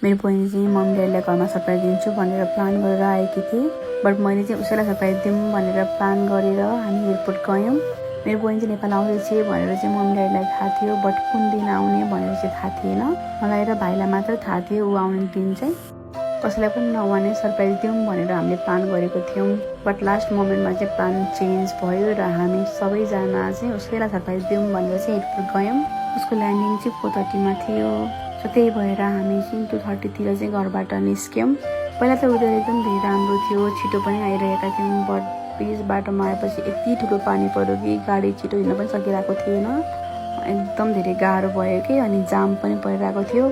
मेरो बहिनी चाहिँ मम्मी ड्याडीलाई घरमा सरप्राइज दिन्छु भनेर प्लान गरेर आएकी थिए। बट मैले चाहिँ उसैलाई सरप्राइज दिउँ भनेर प्लान गरेर हामी एयरपोर्ट गयौँ। मेरो बहिनी चाहिँ नेपाल आउँदैछ भनेर चाहिँ मम्मी ड्याडीलाई थाहा थियो, बट कुन दिन आउने भनेर चाहिँ थाहा थिएन। मलाई र भाइलाई मात्र थाहा थियो ऊ आउने दिन चाहिँ। कसैलाई पनि नभने सरप्राइज दिउँ भनेर हामीले प्लान गरेको थियौँ। बट लास्ट मोमेन्टमा चाहिँ प्लान चेन्ज भयो र हामी सबैजना चाहिँ उसैलाई सरप्राइज दिउँ भनेर चाहिँ एयरपोर्ट गयौँ। उसको ल्यान्डिङ चाहिँ 4:30मा थियो। सो त्यही भएर हामी चाहिँ 2:30तिर चाहिँ घरबाट निस्क्यौँ। पहिला त वेदर एकदम धेरै राम्रो थियो, छिटो पनि आइरहेका थियौँ। बट बिच बाटोमा आएपछि यति ठुलो पानी पऱ्यो कि गाडी छिटो हिँड्न पनि सकिरहेको थिएन। एकदम धेरै गाह्रो भयो कि, अनि जाम पनि परिरहेको थियो।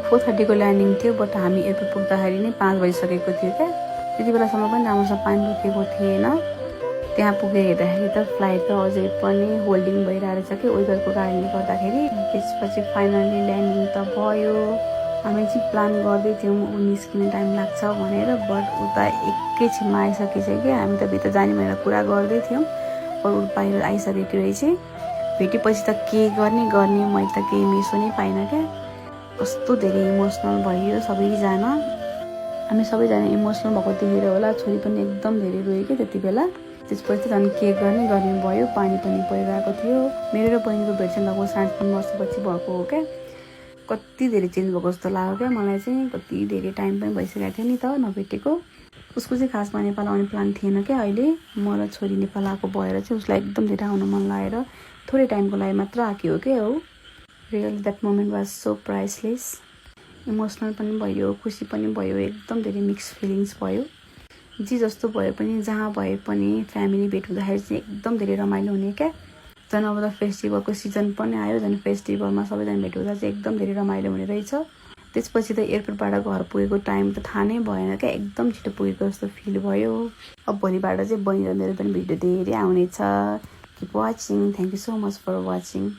4:30को ल्यान्डिङ थियो, बट हामी एयरपोर्ट पुग्दाखेरि नै 5 बजिसकेको थियो क्या। त्यति बेलासम्म पनि राम्रोसँग पानी रोकेको थिएन। त्यहाँ पुगेर हेर्दाखेरि त फ्लाइट त अझै पनि होल्डिङ भइरहेको छ कि वेदरको कारणले गर्दाखेरि। त्यसपछि फाइनली ल्यान्डिङ त भयो। हामी चाहिँ प्लान गर्दै थियौँ ऊ निस्किने टाइम लाग्छ भनेर, बट उता एकैछिनमा आइसकेछ कि। हामी त भित्र जाने भनेर कुरा गर्दै थियौँ, पर ऊ बाहिर आइसकेको रहेछ। भेटेपछि त के गर्ने मैले त केही मिसो नै पाइनँ क्या। कस्तो धेरै इमोसनल भयो सबैजना। हामी सबैजना इमोसनल भएको देखेर होला छोरी पनि एकदम धेरै रोयो कि त्यति बेला। त्यसपछि झन् के गर्ने भयो। पानी पनि परिरहेको थियो। मेरो र बहिनीको भेट चाहिँ लगभग 3.5 वर्षपछि भएको हो क्या। कति धेरै चेन्ज भएको जस्तो लाग्यो क्या मलाई चाहिँ। कति धेरै टाइम पनि भइसकेको थियो नि त नभेटेको। उसको चाहिँ खासमा नेपाल आउने प्लान थिएन क्या। अहिले म र छोरी नेपाल आएको भएर चाहिँ उसलाई एकदम धेरै आउनु मन लागेर थोरै टाइमको लागि मात्र आएको हो क्या हो। Really that moment was so priceless. Emotional पनि भयो, खुसी पनि भयो, एकदम धेरै मिक्स फिलिङ्स भयो। जे जस्तो भए पनि जहाँ भए पनि फ्यामिली भेट हुँदाखेरि चाहिँ एकदम धेरै रमाइलो हुने क्या। झन् अब त फेस्टिभलको सिजन पनि आयो, झन् फेस्टिभलमा सबैजना भेट हुँदा चाहिँ एकदम धेरै रमाइलो हुने रहेछ। त्यसपछि त एयरपोर्टबाट घर पुगेको टाइम त थाहा नै भएन क्या। एकदम छिटो पुगेको जस्तो फिल भयो। अब भोलिबाट चाहिँ बहिनी र मेरो पनि भिडियो धेरै आउनेछ। Keep watching. Thank you so much for watching.